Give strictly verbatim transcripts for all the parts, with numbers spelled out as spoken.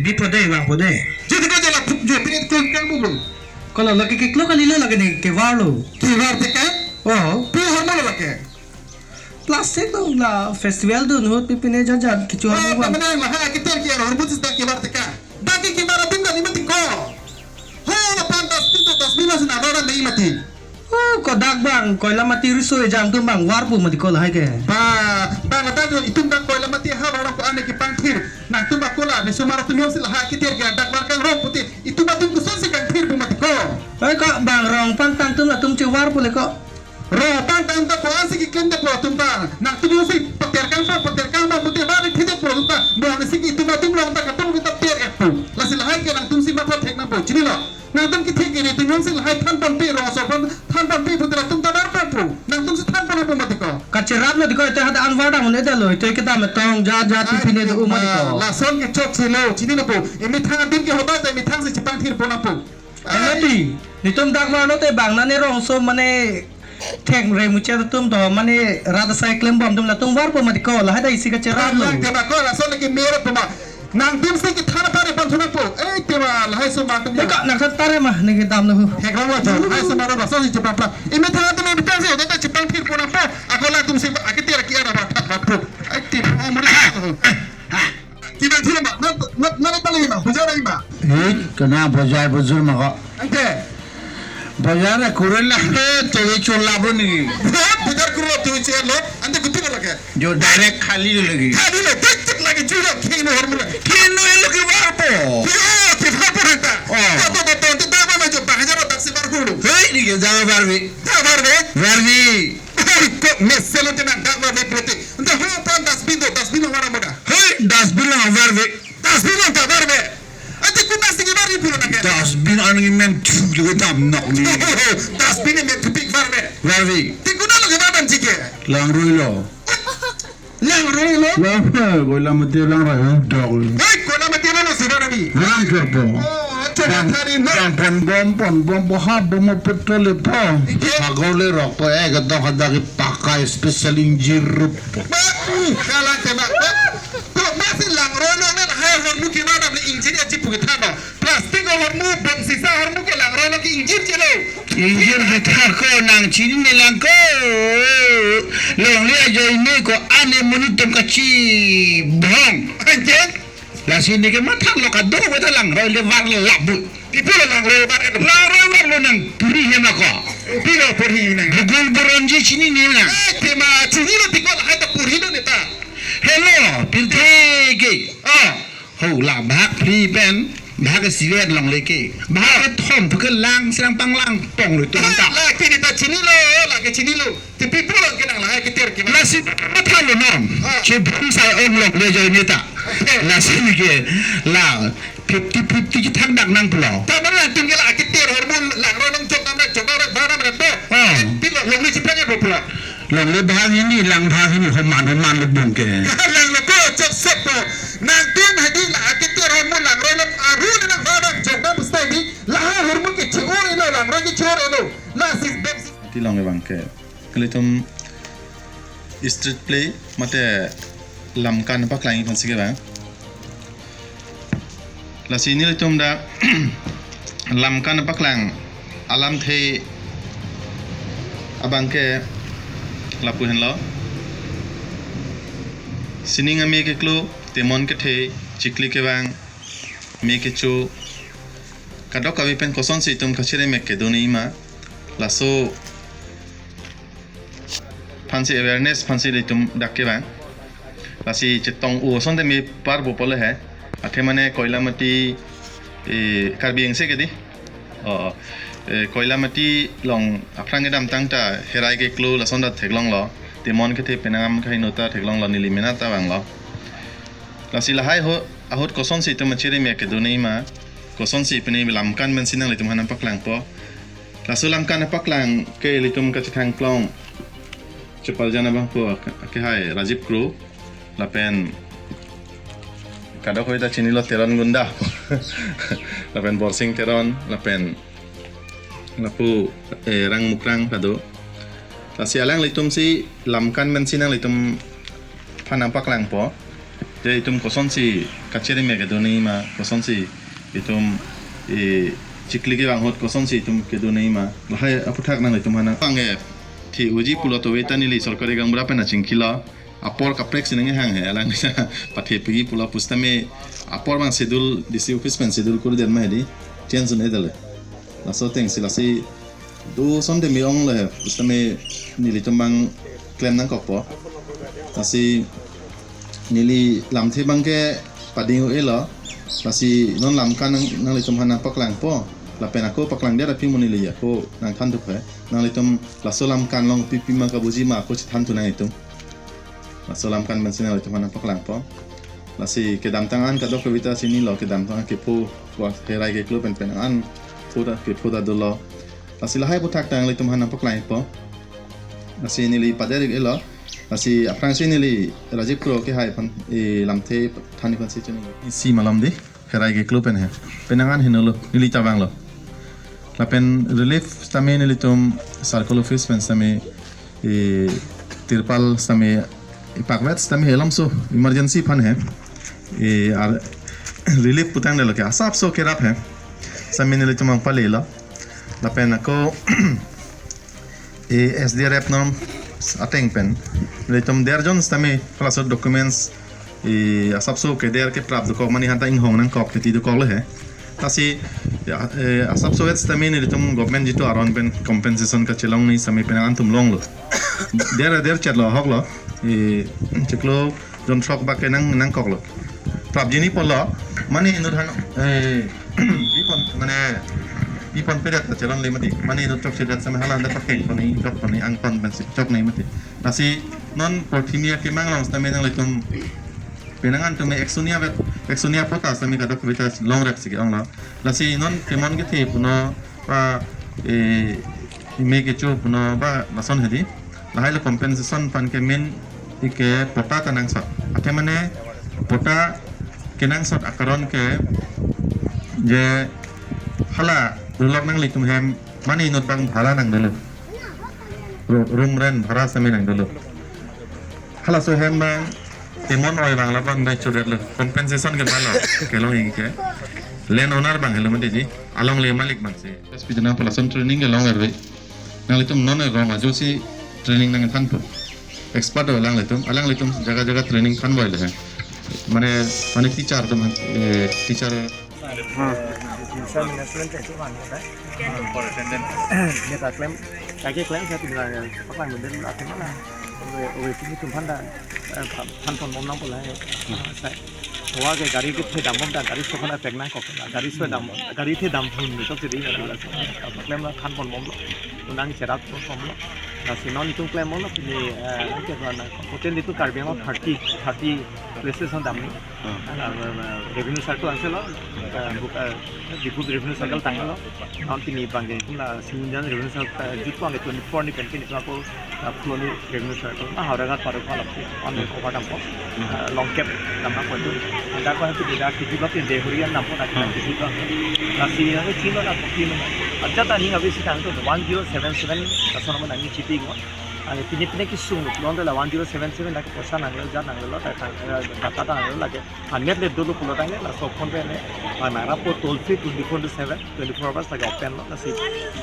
Bi pode, vang pode. Jodi ko jala phup jo, pini ko kang bubul. Kalau lagi ke klok kali lo lagi ni ke var lo. Ke var te ka? Oh. Pu hormu lo lagi. Plastic dong la festival dun hut pipine jajat kichu Oh, hormu bang. Tamane la ha kitar ki hormu tis dak ke var te ka. Dak ke var atum kali mati ko. Ho la pan dustbin to dustbin la sina var dei mati. Oh, kodak bang, koila mati riso ejang tum bang, varpo mati ko lahai ke. Ba, bang ada jo itum dak koila mati ha barang ko ane kepangthir. Nangtum ba kola, besomar atum yong sila ha kitir ke dak var kang rong putih. Itum atum kosonsi kangthirpo mati ko. Oi ko bang rong pangtang tum atum chevarpo le ko. Rong pangtang ta ko ansi kiklem de po atum ta. Nangtum yong si pater kang pa, pater kang ba putih ba ri thide po atum ta. Bang si itum atum long ta katong kita ter ek po. Lasi lahai ke nangtum si matha thek nangpo. Chinilo. Nangtum kithek kiri atum yong si lahai than ponpe rong so pon than ponpe putera atum ta dar ponpo. Nangtum si than pon apo mati ko. Kacherap lo di ko ite hada anvar dam ne dalo ite kedam tong ja ja ti Ai, pine do ma, mati ko. Lason ke chok si lo, chinilo po. Emethang adim ke hoba ta emethang si chepangthir pon apo. Ai. Emati, nitum dak var lo te bang nane rong so mane thek re muche atum to mane rat asai klem bom atum latum varpo mati ko, lahai dei si kacherap lo. Bang tema ko lason ke mer po ma. Nangtum si kethan apar pon thunang po. Eh, tema lahai so ma tum. Eka nang than tare ma, ni kedam lo. Hek rong la jo. Hai so ma rong so si chepapla. Emethang atum emethang si, dak chepangthir pon apo. Ako latum si akitir ki ada ba. Ba po. Ai, tema muri. Kita thila ba. Na, na, na pali ma. Bujar ai ma. Eh, kena bujar, bujar ma ko. Ante. Bajar kurela to chula boni. Bajar kurela to chula. Ante kutu lagi. Jo direct khali lagi. Khali lagi. Tik tik lagi chula. Kino hormu. Kino elo ke varpo. Kino ke varpo reta. Oh. To to to to ta ba ma jo ba hajar tak si var hulu. Hei, ni ke jaga varve. Ta varve. Varve. Hei, ko meselo te na dak varve plote. Ante ho pan dustbin do, dustbin lo vara moda. Hei, dustbin lo varve. Dustbin lo ta varve. Ante kuna si ke varve pulo nang ke. Dustbin an ngi men thu lo ke dam nok ni. Dustbin ni men thu pik varve. Varve. Te kuna lo ke var dam chike. Langroi lo. Langroi lo. Langroi, koila mati langroi dok lo. Hei, koila mati lo si var dam ni. Lang kerpo. Oh, acha Bang, tadi na. Bang pon bom, pon bom, bo ha bom petrol le po. Ike. Agor le rok po, eh, kedok hadak ke pakai special injir rup. Ba, uh, kalang tema. Ba, to masi langroi lo men hai hormu ke mana beli injir ya chipu ke thano. Plastik hormu, bom sisa hormu ke langroi lo ke injir chelo. Injir ke thako nang chinine lang ko. Longle ajoine ko ane munu tum kachi bong. Ante? Lasi neke matha lo kado beta langroi le var le labu. Ipu lo langroi var. Langroi var lo nang puri hem ako. Pilo puri nang. Bugul buronji chinine na. Eh, tema chinilo tiko lahai ta puri do neta. Hello, pirthe ke. Ah. Ho la bhag phli pen, bhag sivet longle ke. Bhag thom phu ke lang, sirang panglang pong lo tum ta. La ke neta chinilo, la ke chinilo. Te pi pulo ke nang lahai kitir ke. Lasi matha lo non. Ah. Che bhum sai ong longle ajoine ta. Eh. Lasi ke la fifty fifty kethang dak nang pulo. Ta mana tum ke la kitir hormu langroi long jok nam rak jok nam rak ba nam rak po. Ah. Pilo longle chipang ya pulo. Longle bhag hini, lang bhag hini, homan homan lo bung ke. Lang lo ko chok sep po. Nangtum hadi la kitir hormu langroi long aru nang ba nam jok nam pustai di. La hormu ke chior ilo langroi ke chior ilo. La si bem si. Ti longle bang ke. Kelitum street play mate lamkan paklang iphan si ke bang. Lasi nelitum dak lamkan paklang alamthe abang ke lapu henlo. Sining ame keklo, temon kethe, chikli kevang, me kecho, kadokave pen kosonsi itum kachiri mek kedo nangji ma. Laso aphansi awareness aphansi ilitum dak kevang. Lasi chetong-o ason te me par bo pole he. Athe mane Koilamati, eh, Karbi Anglong ke di. Oh, eh, Koilamati along aphrang kedamtang ta herai keklo lason ta theklonglo. Temon kethe penang am kaheno ta theklonglo, neli mena ta vanglo. Lasi lahai ho, ahut kosonsi itum achiri mek kedo nangji ma. Kosonsi pini lamkan pensi nanglitum aphan paklangpo. Laso lamkan paklang ke ilitum kachethang klong. Chepaljan abang po ke, ke hai Rajiv Kro. Lapen kadokave ta chinilo Teron Gunda. Lapen Borsing Teron, lapen lapu, eh, Rang Mukrang kado. Lasi alanglitum si lamkan pensi nanglitum aphan paklangpo. Te itum kosonsi kachere me kedo nangji ma, kosonsi itum e chikli kevang ahut kosonsi itum kedo nangji ma, lahai aputhak nanglitum aphan nang. Bang e, thi uji pulo to weta neli sorkari gaonbura pen achingkilo, apor kaprek si nanghang he, alang pathe pigi pulo pusitame apor bang schedule D C office pen schedule kuri den ma hedi, change un-edetlo. Laso atengsi lasi do sonte me-ong le pusitame nelitum bang klem nangkokpo. Lasi neli lamthe bang ke pading un-elo. Lasi non lamkan nang, nanglitum aphan nangpaklangpo. Lapen ako paklangdet aphi mo neli ako nangthan thupo he. Nanglitum laso lamkan along pipi ma kabuji ma ako chethan thu nanglitum. Laso lamkan pensi nanglitum aphan nangpaklangpo. Lasi kedamtang an kadokave ta chinilo, kedamtang kepho, wa herai keklo pen pen an pho ta, kepho ta dolo. Lasi lahai aputhak ta nanglitum aphan nangpaklangpo. Lasi neli pader-iklo. Lasi aphrangsi neli Rajiv Kro kehai aphan e lamthe than aphansi chini. Isi malom di, herai keklo pen he. Penang an henolo, neli ta vanglo. Lapen relief sitame nelitum circle office pen sitame e tirpal sitame ipakvet sitame he, alam so emergency aphan he. E ar relief putangdetlo ke asapso kerap he. Sitame nelitum nangpalelo. Lapen ako e S D R F norm ateng pen nelitum derjon sitame halaso documents e asapso keder keprap dokok, mane aphan ta inghong nangkok titi dokoklo he. Lasi ya, e, asapso vet sitame nelitum government jitu aron pen compensation kachelong nangji sitame penang an atum longlo. Der der chetlo ahoklo. E, chiklo jon throk bak ke nang, nangkoklo. Prapji ni pulo, mane inut aphan, e, pi pon, mane pi ponpedet ta chelongle mati. Mane inut chokchedet sitame hala anda pakai pon nangji, chok pon nangji, angkon pensi chok nangji mati. Lasi non porthimi akemang along sitame nanglitum penang an atum eksonia vet, eksonia pota sitame kadokave ta longrap si ke-onglo. Lasi non kemon kethe puno ba, e, me kecho puno ba lason hedi. Lahai lo compensation aphan ke main ike pota ta nangsot. Athe mane pota kenangsot akaron ke je hala rulok nanglitum hem mane inut bang bhara nangdolo. Ru-, room rent bhara sitame nangdolo. Halaso hem bang temon oi bang labang dai chodetlo. Compensation ke malo. Kelong ing ke. Land owner bang helo mati ji. Alongle malik bang si. S P jana palason training kelong erve. Nanglitum non rong ajo si training nangthanpo. Expert alanglitum, alanglitum jaga jaga training thanvoilo he. Mane, mane teacher atum, e, teacher. Ha. Teacher management itu mana, ya? Superintendent. Dia tak klaim, kaki klaim saya tidak pakai model apa mana? Owe, owe, sini tuh mana? Eh, than ponbom nangpo lahai. Sai. Wa ke gari kethe dambom ta, gari so khana pek nangkok. Gari so dam, gari the dam thun ni tok jadi. Apa klaim la than ponbomlo. Unang cherap ponbomlo. Lasi non itum klembomlo pini, eh, ke mana? Hotel itu Karbi Anglong thirty, thirty places on damni. Hmm. Ah, eh, revenue circle angse lo. Eh, buk, eh, Diphu revenue circle tanglo. Non pini bang ke pula Singunjan revenue circle, eh, jutpo angke twenty-four ni penke ni ako, eh, Phuloni revenue circle. Ah, Howraghat parok palap on cover dampo. Hmm. Eh, Longkep dampo itu. Anda ko itu beda kiji bak de hurian dampo na kita kiji bak. Lasi yang kilo na kilo. Aja tani ngawi si tang tu one zero seven seven kaso nama nangji chipi ko. Angke pini pini kesung lo, pulo tangte la one zero seven seven lake poisa nanglo, ja nanglo, ta tang, eh, data ta nanglo lake. Anet le dolo pulo tangte laso phone pe ne, ah, nangrappo toll free twenty-four into seven, twenty-four hours lake open lo, lasi.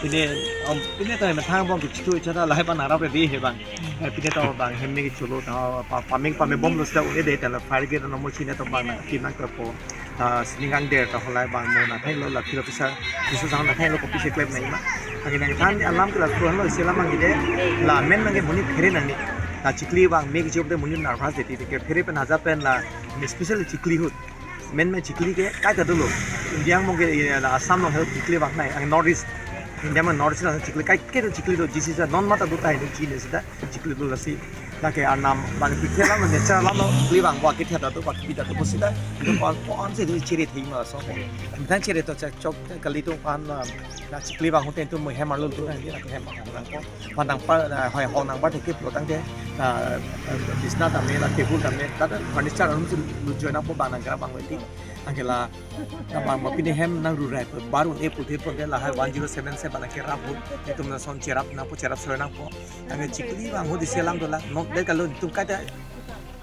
Pini, um, pini ta methang bom kichitu ichada lahai pa nangrap ready he bang. Eh, pini ta bang hem ne kicholo ta, pa, paming paming bomlo sida un-edet ta la fire brigade number chine ta bang na, team nangklepo. Ah, sining angder ta halai bang mo nangthailo la philo pisa, pisa sang nangthailo kopi si klem nangma. Angke nangthan alam ke la through lo isi alam angke de la men nangke monit phere nangni. La chikli bang me kichop de monit nervous de ti ke phere pen haja pen la especially chikli ahut. Men me chikli ke kaita dolo. India mong ke, eh, la Assam along he chikli bang nai, ang North East. India ma North East along chikli kai ke do chikli do jisi sa non mata do tai do chine sida. Chikli do lasi. Lake arnam bang pithe alam nature alam lo chikli bang bo akithe ta do bak pita do sida. Itu pon pon se do chere thei ma so. Methang chere to chak chok kali to pan la, la chikli bang hote tu mo hem arlo tu na dia hem bang nangpo. Pan nangpa, eh, hoi hong nangpa theke pulo tangte, eh, eh, bisna tame la table tame, kata furniture arum si lu join nangpo bang nangkra bang weti. Angke la, na bang ma pini hem nangrurai pe barun e puthe puthe lahai one zero seven seven nangkerap ahut, itum lason cherap nangpo cherap sore nangpo. Angke chikli bang ahut isi alam dolang, non de kalau itum kaita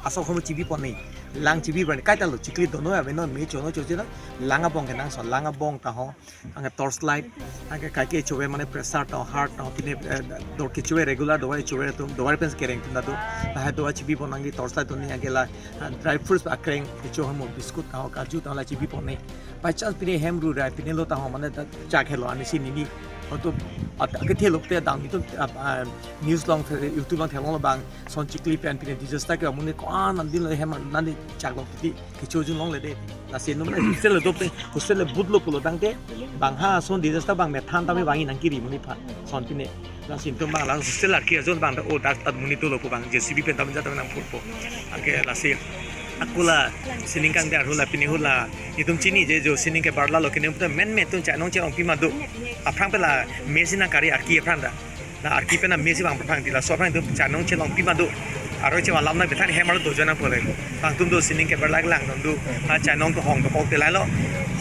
Asok hom chibi pon ni. Lang chibi pon ni. Kaita lo chikli dono ya beno me chono choche na. Lang abong ke nangso, lang abong ta ho. Anke torch light, anke kaike chove mane pressure ta ho, heart ta ho, pine, eh, dor kechove regular dovai chove atum, dovai pen kereng atum ta do. Lahai dovai chibi pon nangji torch light do ni anke la, ah, dry fruits akreng kecho hamo biscuit ta ho, kaju ta ho la chibi pon ni. By chance pine hem ru rai pine lo ta ho mane ta chak helo ani si nini. Hoto at-, akethe lo te dang nitum, ah, ah, news along the-, YouTube along theklong lo bang son chikli pen pine disaster ke amonit ko-an an din lo hem an nani chak lo titi kecho jun longle de. Lasi num na hostel le dope, hostel le but lo pulo tangte bang ha son disaster bang methan tame bang inang kiri amonit aphan son pine. Lasi nelitum bang la hostel arki ajon bang ta o dak tat amonit dolo pu bang J C B pen tame jat tame nangpurpo. Anke lasi ako la sining kangdar hula pine hula itum chini je jo sining kebar la lo kene puta men me tum chainong chelong pima do. Aphrang pe la me si nangkari arki aphrang ta. La arki pen na me si bang aphrang ti laso aphrang itum chainong chelong pima do. Aro che alam na bethan hem arlo dojo nangpo le. Bang tum do sining kebar la lang do. Ha chainong to hong to kok te la lo.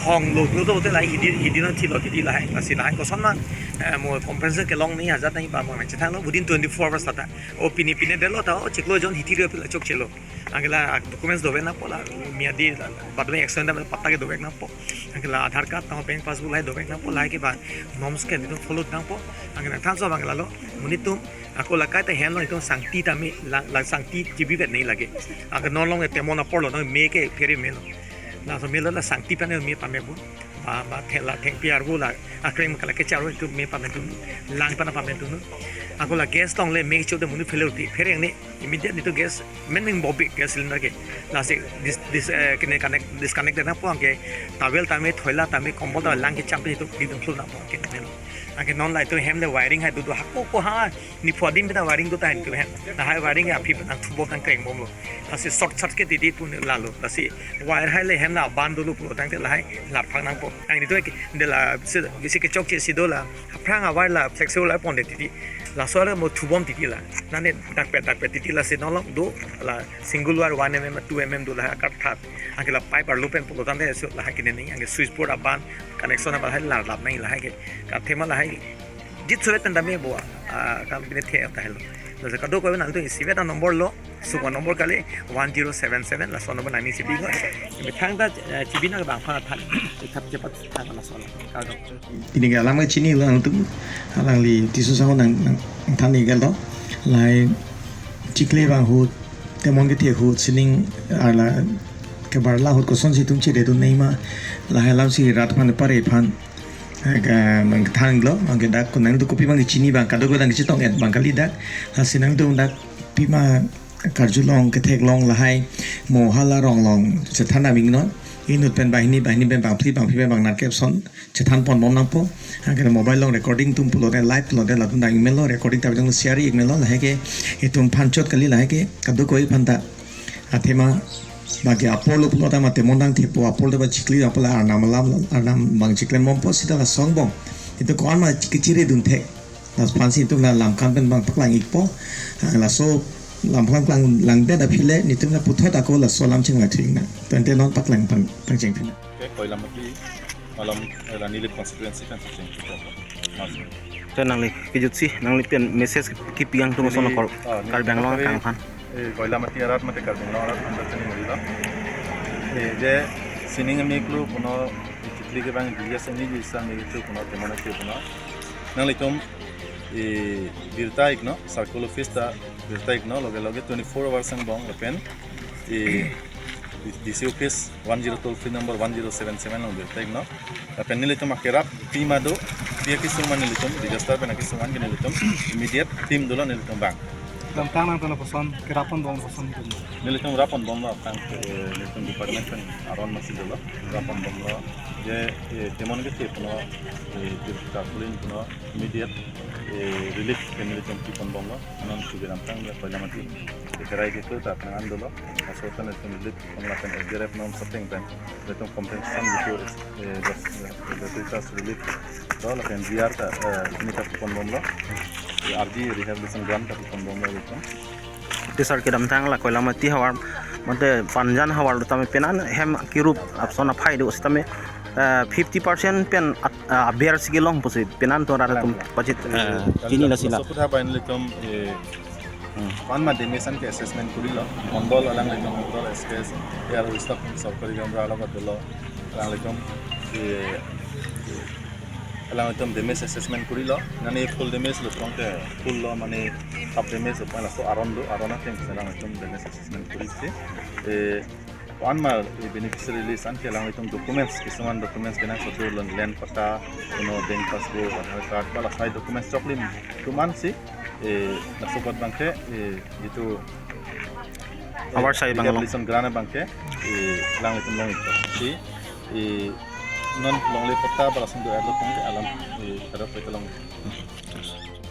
Hong lo lo to te la hidi hidi na thilo titi lahai. Lasi lahai koson ma, eh, mo compensation kelong ni hajat nangji ba mo nangchethang lo within twenty-four hours ta ta. O pine pine delo ta o chiklo jon hiti rio pila chokchelo. Anke la documents dovek nangpo la miadi la, la, badme extend dam patta ke dovek nangpo. Anke la Aadhaar card ta ho bank passbook lahai dovek nangpo, lahai ke ba norms ke nelitum follow nangpo. Anke nangthanso bang la lo. Amonit atum ako la kaita hem lo itum sangti tame la, la sangti chibi vet ni lake. Anke non along temon apor lo nang me ke phere me lo. Laso me lo la sangti pen me pame bo. Ba, ba thela thengpi arvo la akreng ma kala kecharo itum me pame tum, lang pana pame tum. Ako la gas along le me cho de amonit phere uti, phere ni immediate nelitum gas men ning bobi gas cylinder ke. Lasi dis, dis, eh, kene connect, disconnect nangpo anke towel tame thoila tame kombol tame lang kecham pen itum di dum thlu nangpo anke men. Anke non la itum hem le wiring hai do do hako ko ha ni pho adim pita wiring do ta itum hem. Lahai wiring aphi pita thubom tang kreng bom lo. Lasi short circuit titi pu la lo. Lasi wire hai le hem la ban dolo pulo tangte lahai la phang nangpo. Ang itum ke de la si, si kechokche si do la. Aphrang a wire la flexible la pon de titi. Laso la mo thubom titi la. Nane dakpet dakpet titi lasi non along do la single wire one M M two M M do la akar that. Anke la pipe arlo pen pulo tangte so lahai kene ni anke switchboard aban connection aban hai la lap nai lahai ke. Ka thema lahai. Jit suret pen tame bo, ah, kam pine the ta helo. Lasi kadokave nangtum isivet a number lo, sukwa number kali one zero seven seven, laso number nangning chibi ko. Methang ta, eh, chibi na bang phan than, ithap chepat than laso lo. Kadok. Pini ke alam ke chini lo nangtum, alangli tisu sango nang, nangthan ni gel do. Lahai chikli bang ahut, temon kethe ahut, sining arla kebar la ahut kosonsi itum chire dun nei ma. Lahai alam si rat aphan pare aphan. Ka nangthan lo, anke dak ko nangtum kopi bang chini bang kadokave nang chetong et bang kali dak. Lasi nangtum dak pima karjulong ketheklong lahai mo hala rong along chethan dam ingnon. Inut pen banghini, banghini pen bangphli, bangphli pen bang nerkep ason chethan pon bom nangpo. Anke mobile along recording atum pulote live pulote latum dang ik melo, recording ta bidang share ik melo, lahai ke itum phan chot kali lahai ke kadokave aphan ta. Athema bagi apor lo pulo ta mate mondang thepo apor lo ba chikli apor la arnam alam arnam bang chiklem bompo sita la song bom. Itum ko-an ma kechire dun the. Laso aphansi itum la lam kan pen bang paklang ikpo. Ah, laso lam paklang lang det aphi le nelitum la puthot ako laso alam chingvai thu ik nang. Tangte non paklang pang pangcheng phi nang. Ke Koilamati alam, eh, la Nilip constituency kan cheng cheng. Te nangli kejut si nangli pen message kepi-ang atum ason neli, kor ah, neli Karbi Anglong kekre kang aphan. Eh, Koilamati arat mate Karbi Anglong arat mate chini muri lo. Eh, je sining amik lo puno chikli ke bang D S ni bisa amik lo puno temon ke puno. Nanglitum, eh, birta iknon, circle office ta birta iknon, loge loge twenty-four hours angbong lapen, eh, D C office one zero toll free number one zero seven seven along birta iknon. Lapen nelitum akerap pima do, pi akesung ma nelitum, disaster pen akesung an ke nelitum, immediate team dolo nelitum bang. Damtang nangtum koson, kerap pon bom koson nelitum. Nelitum rap pon bomlo, tang, eh, nelitum department pen aron masi dolo, rap pon bomlo. Je, eh, temon kethe puno, eh, tarpaulin puno, immediate, eh, relief ke nelitum pi pon bomlo, non suge damtang le Koilamati. Kerai ke klo ta penang an dolo, aso tan nelitum relief pon lapen S D R F non sateng pen. Nelitum compensation gitu, eh, das, eh, das relief. Dolo lapen G R ta, eh, ini ta pon bomlo. Eh, R G rehabilitation grant ta pon bomlo gitu. Te sir kedamtang la Koilamati havar, mate Panjan havar tame penan hem kirup apson aphai do sitame, eh, fifty percent pen at-, eh, aber si kelong pusi penan to rara tum pachit, eh, chini la sila. Soput ha bai nelitum, eh, Hmm. One ma damage an ke assessment kurilo. Mondol alanglitum mondol S K S, A R O staff, sorkari gaonbura along dolo. Alanglitum, eh, alanglitum damage assessment kurilo. Nani full damage lo throngte full lo, mane half damage lo, laso aron do, aron ateng alanglitum damage assessment kurisi. Eh, one ma, eh, beneficiary list an ke alanglitum documents, kisuman documents kenangsot do, land patta, kuno bank passbook, Aadhaar card, ba lasai documents choklim atum ansi, eh, laso apot abangke, eh, jitu, eh, Abar sai abang along. Rehabilitation grant abangke, eh, alanglitum long-ikpo. Si, eh, non longle patta ba lason do-etlo tangte alam, eh, kadokave ta long.